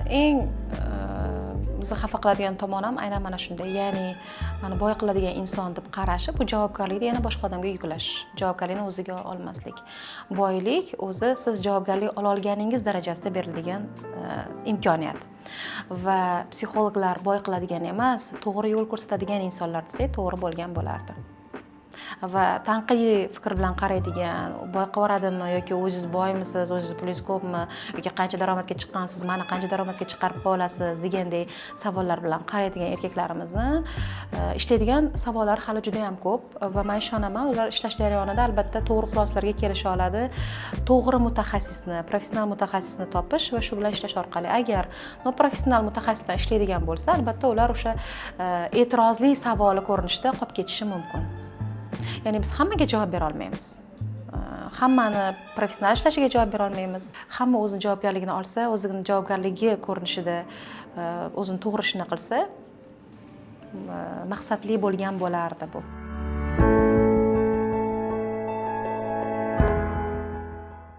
Eng bizni xafa qiladigan tomoni ham aynan mana shunda, ya'ni mani boy qiladigan inson deb qarashi, bu javobgarlikni yana boshqa odamga yuklash, javobgarlikni o'ziga olmaslik. Boylik o'zi siz javobgarlik ola olganingiz darajasida beriladigan imkoniyat va psixologlar boy qiladigan emas, to'g'ri yo'l ko'rsatadigan insonlar desak, to'g'ri bo'lgan bo'lardi. Va tanqidiy fikr bilan qaraydigan, boy qilib yuboradimi yoki o'zingiz boymisiz, o'zingiz pulingiz ko'pmi yoki qancha daromadga chiqqansiz, mani qancha daromadga chiqarib qo'ya olasiz degandek savollar bilan qaraydigan erkaklarimizni ishlaydigan savollar hali juda yam ko'p va man ishonaman, ular ishlash jarayonida albatta to'g'ri xulosalarga kelisha oladi. To'g'ri mutaxassisni, professional mutaxassisni topish va shu bilan ishlash orqali. Agar professional mutaxassis bilan ishlaydigan bo'lsa, albatta ular o'sha e'tirozli savoli ko'rinishida qolib ketishi mumkin. Ya'ni biz hammaga javob bera olmaymiz, hammani professional ishlashiga javob bera olmaymiz. Hamma o'zini javobgarligini olsa, o'zini javobgarligi ko'rinishida o'zini to'g'ri ishini qilsa, maqsadli bo'lgan bo'lardi bu.